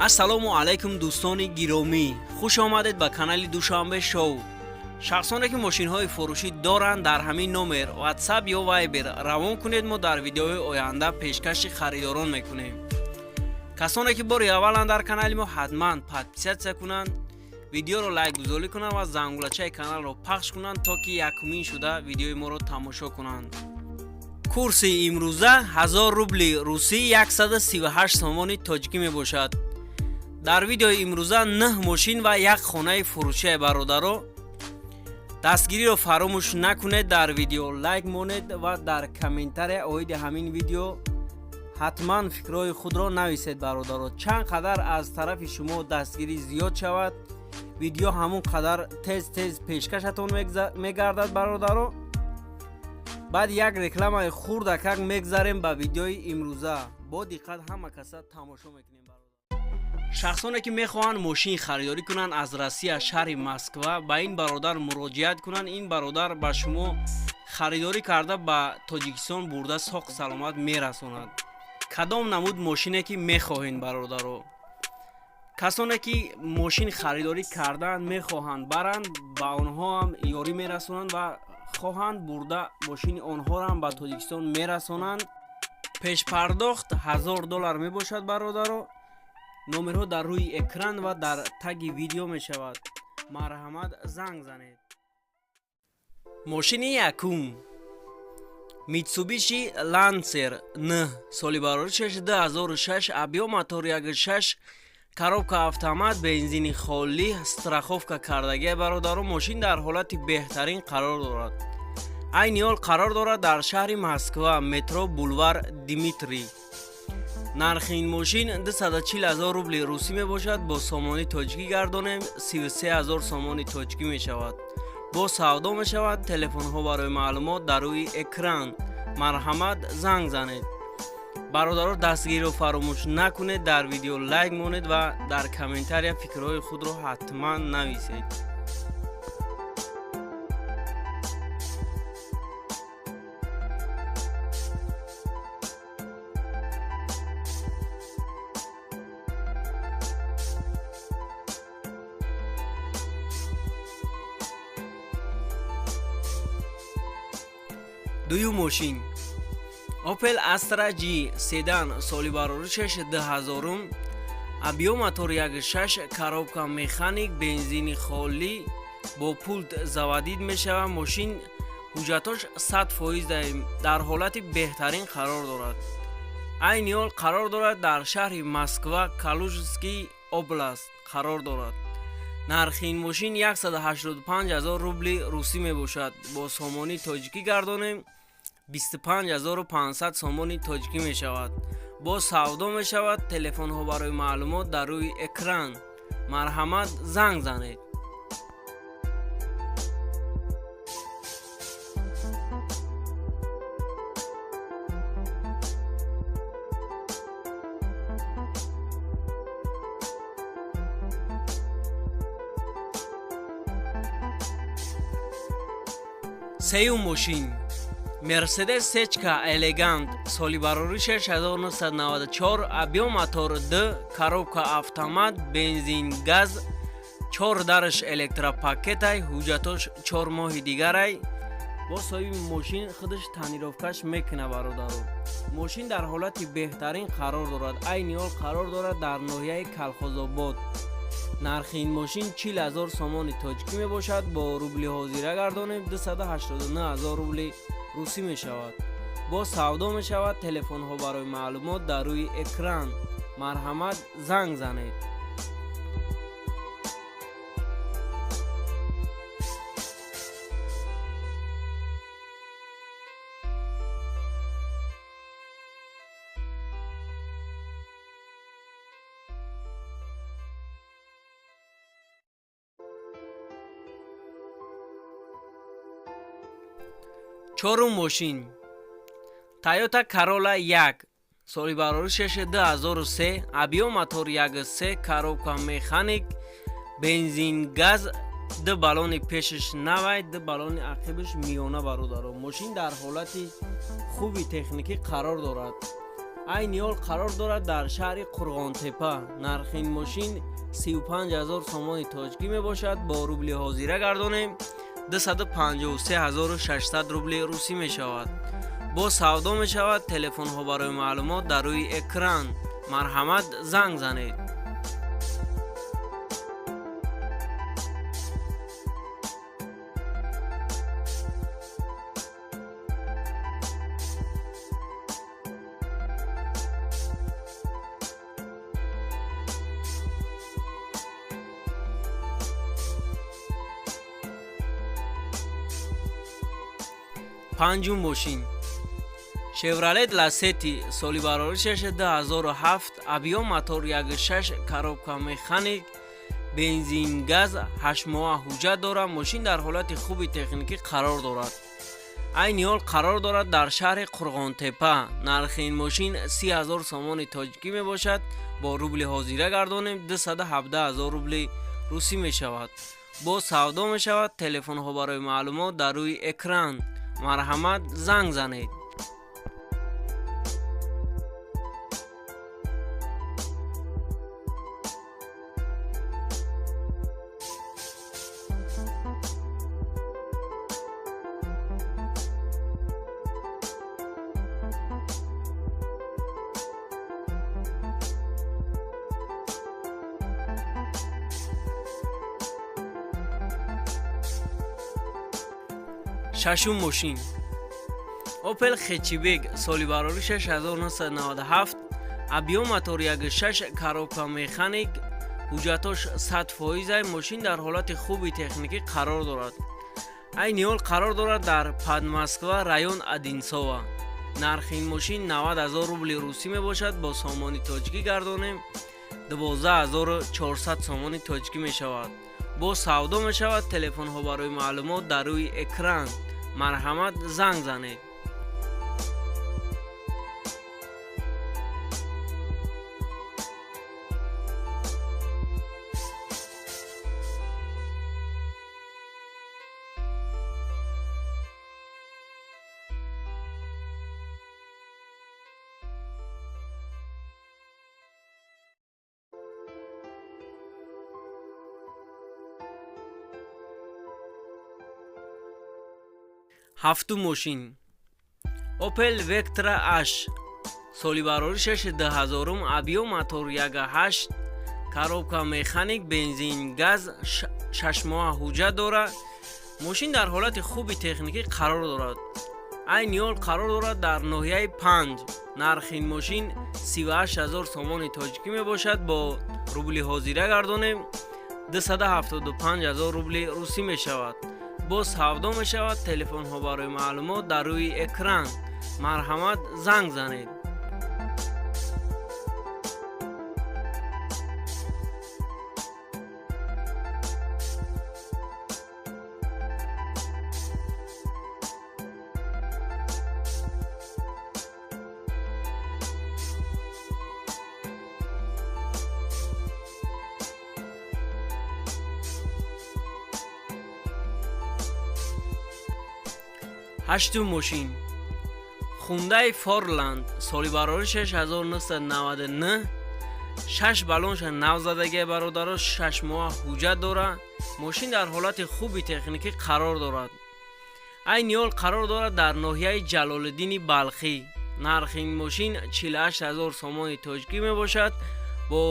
Ассалому алайкум, дӯстони гиромӣ, хуш омадед ба канали Душанбе Шоу. Шахсоне ки мошинҳои фурӯшӣ доранд, дар ҳамин номер WhatsApp ё Viber равон кунед, мо дар видеои оянда пешкаши харидорон мекунем. Касоне ки бори авваланд дар канали мо, ҳатман подписаться кунанд, видеоро лайкгузорӣ кунанд ва зангулачаи каналро пахш кунанд, то ки якумин шуда видеои моро тамошо кунанд. Курси имрӯза: 1000 рубли русӣ 138 сомони тоҷикӣ мебошад. Дар видеои имрӯза нӯҳ мошин ва як хонаи фурӯшия. Бародаро, дастгириро фаромӯш накунед, дар видео лайк монед ва дар комментария оиди ҳамин видео ҳатман фикрҳои худро нависед. Бародаро, чанд қадар аз тарафи шумо дастгирӣ зиёд шавад, видео ҳамон қадар тез тез пешкашатон мегардад. Бародаро, баъд як рекламаи хурдакак мегзарем ба видеои имрӯза. Бо диққат ҳама каса тамошо мекунем. Шахсоне ки мехоҳанд мошин харидорӣ кунанд аз Россия, шаҳри Москва, ба ин бародар муроҷиат кунанд. Ин бародар ба шумо харидорӣ карда, ба Тоҷикистон бурда, соқ саломат мерасонад, кадом намуд мошине ки мехоҳед. Бародаро, касоне ки мошин харидорӣ кардаанд, мехоҳанд баранд, ба онҳо ҳам ёрӣ мерасонанд ва хоҳанд бурда, мошини онҳоро ҳам ба Тоҷикистон мерасонанд. Пешпардохт 1000 доллар мебошад. Бародаро, номерҳо дар рӯи экран ва дар таги видео мешавад, марҳамат, занг занед. Мошини якум: Митсубиши Лансер н, соли бароришаш 2006, объём мотор 16, коробка автомат, бензини холӣ, страховка кардагия. Бародаро, мошин дар ҳолати беҳтарин қарор дорад. Айни ҳол қарор дорад дар шаҳри Москва, метро Бульвар Дмитрий. Нархи ин мошин 240 ҳазор рубли русӣ мебошад. Бо сомони тоҷикӣ гардонем, 33 ҳазор сомони тоҷикӣ мешавад. Бо савдо мешавад. Телефонҳо барои маълумот дар рӯи экран, марҳамат, занг занед. Бародаро, дастгириро фаромӯш накунед, дар видео лайк монед ва дар комментария фикрҳои худро ҳатман нависед. Дуюм мошин: Opel Astra G седан, соли бароришаш 2000, объём мотор 16, коробка механик, бензини холӣ, бо пульт заводить мешавад. Мошин ҳуҷҷатош 100% дар ҳолати беҳтарин қарор дорад. Айни ҳол қарор дорад дар шаҳри Москва, Калужский область қарор дорад. Нархи ин мошин 185 ҳазор рубли русӣ мебошад. Бо сомонии тоҷикӣ гардонем, 25 500 сомони тоҷикӣ мешавад. Бо савдо мешавад. Телефонҳо барои маълумот дар рӯи экран, марҳамат, занг занед. Сеюм мошин: Мерседес Сечка Элегант, соли бароришаш 1994, объём мотор д, коробка автомат, бензин, газ, чор дараш электропакетай, ҳуҷҷатош 4 моҳи дигарай. Бо соҳиби мошин худаш тонировкаш мекуна. Бародаро, мошин дар ҳолати беҳтарин қарор дорад. Айни ҳол қарор дорад дар ноҳияи Калхозобод. Нархи ин мошин 40 ҳазор сомони тоҷикӣ мебошад. Бо рубли ҳозира гардонем, 289 ҳазор рубли русӣ мешавад. Бо савдо мешавад. Телефонҳо барои маълумот дар рӯи экран, марҳамат, занг занед. Чорум мошин: Тойота Карола 1, соли бароришаш 2003, объём мотор 13, коробка механик, бензин, газ, ду баллони пешаш навай, ду баллони ақибаш миёна. Бародаро, мошин дар ҳолати хуби техникӣ қарор дорад. Айни ҳол қарор дорад дар шаҳри Қурғонтепа. Нархи ин мошин 35 000 сомони тоҷикӣ мебошад. Бо рубли ҳозира гардонем, 253 600 рубли русӣ мешавад. Боз савдо мешавад. Телефонҳо барои маълумот дар рӯи экран, марҳамат, занг занед. Панҷум мошин Шевролет Ласети, соли бароришаш 2007, объём мотор 1.6, коробка механик, бензин газ, 8 моҳа ҳуҷҷат дорад. Мошин дар ҳолати хуби техникӣ қарор дорад. Айни ҳол қарор дорад дар шаҳри Қурғонтепа. Нархи ин мошин 30 000 сомони тоҷикӣ мебошад. Бо рубли ҳозира гардонем, 217 000 рубли русӣ мешавад. Боз савдо мешавад. Телефонҳо барои маълумот дар рӯи экран, марҳамат, занг занед. Шашум мошин Опел Хетчбек, соли бароришаш 1997, объём мотор 1.6, коробка механик, ҳуҷҷатош 100%. Мошин дар ҳолати хуби техникӣ қарор дорад. Айни ҳол қарор дорад дар Подмосква, район Одинцово. Нархи ин мошин 90 000 рубли русӣ мебошад. Бо сомони тоҷикӣ гардонем, 12 400 сомони тоҷикӣ мешавад. Боз савдо мешавад. Телефонҳо барои маълумот дар рӯи экран, марҳамат, занг занед. Ҳафтум мошин Опел Вектра H, соли бароришаш 2000, объём мотор 1.8, коробка механик, бензин газ, 6 моҳа ҳуҷҷат дорад. Мошин дар ҳолати хуби техникӣ қарор дорад. Айни ҳол қарор дорад дар ноҳияи Панҷ. Нархи ин мошин 38 000 сомони тоҷикӣ мебошад. Бо рубли ҳозира гардонем, 275 000 рубли русӣ мешавад. Боз савдо мешавад. Телефонҳо барои маълумот дар рӯи экран, марҳамат, занг занед. Ҳаштум мошин Хундай Форланд, соли бароришаш 1999, шаш баллонша нав задагия, бародаро, 6 моҳа ҳуҷҷат дорад. Мошин дар ҳолати хуби техникӣ қарор дорад. Айни ҳол қарор дорад дар ноҳияи Ҷалолиддини Балхӣ. Нархи ин мошин 48 000 сомони тоҷикӣ мебошад. Бо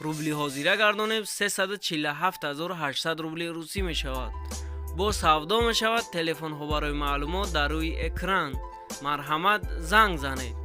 рубли ҳозира гардонем, 347 800 рубли русӣ мешавад. Боз савдо мешавад. Телефонҳо барои маълумот дар рӯи экран, марҳамат, занг занед.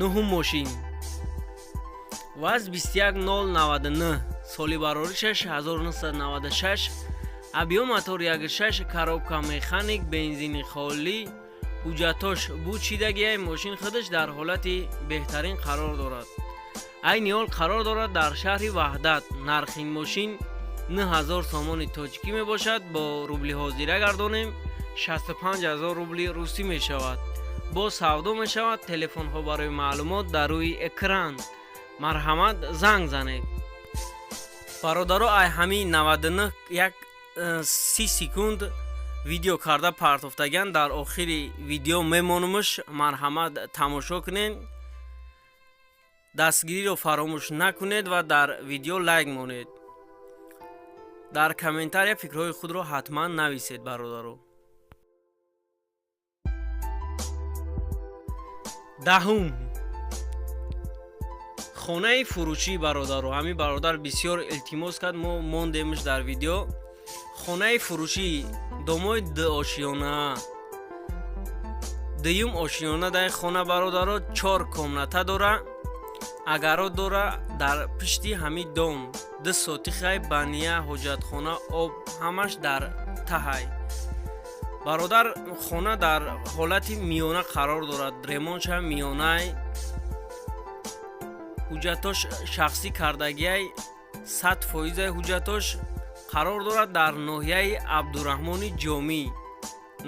Нуҳум мошин ВАЗ 21099, соли бароришаш 1996, объём мотор 1.6, коробка механик, бензини холӣ, ҳуҷҷатош буд шидагиай. Мошин худаш дар ҳолати беҳтарин қарор дорад. Айни ҳол қарор дорад дар шаҳри Ваҳдат. Нархи ин мошин 9000 сомони тоҷикӣ мебошад. Бо рубли ҳозира гардонем, 65 000 рубли русӣ мешавад. Боз савдо мешавад. Телефонҳо барои маълумот дар рӯи экран, марҳамат, занг занед. Бародаро, ай ҳамин 99 як 30 секунд видео карда партофтагиан, дар охири видео мемонумш, марҳамат, тамошо кунед. Дастгириро фаромӯш накунед ва дар видео лайк монед, дар комментария фикрҳои худро ҳатман нависед, бародаро. Даҳум хонаи фурӯшӣ, бародаро. Ҳамин бародар бисёр илтимос кард, мо мондемш дар видео. Хонаи фурӯшӣ, домои дуошёна, дуюм ошёна дар хона, бародаро, чор комната дора, огород дора. Дар пишти ҳамин дом 2 сотихай, баня, ҳоҷатхона, об ҳамаш дар таҳай. Бародар, хона дар ҳолати миёна қарор дорад, ремонтша миёнай, ҳуҷҷатош шахсӣ кардагиай, 100 фоизаи ҳуҷҷатош. Қарор дорад дар ноҳияи Абдураҳмони Ҷомӣ.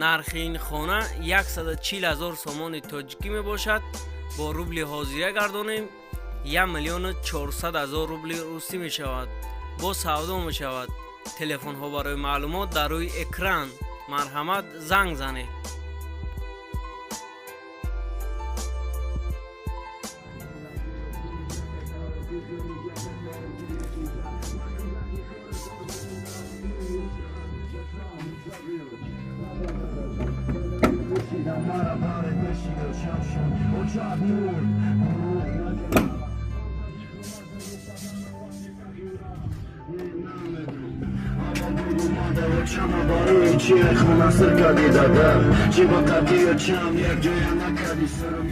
Нархи ин хона 140 000 сомони тоҷикӣ мебошад. Бо рубли ҳозира гардонем, 1 миллиону 400 ҳазор рубли русӣ мешавад. Боз савдо мешавад. Телефонҳо барои маълумот дар рӯи экран, марҳамат, занг занед. Барои чи хона сир кардӣ, дада? Чи ба қадию чам як ҷоя накардӣ сирм?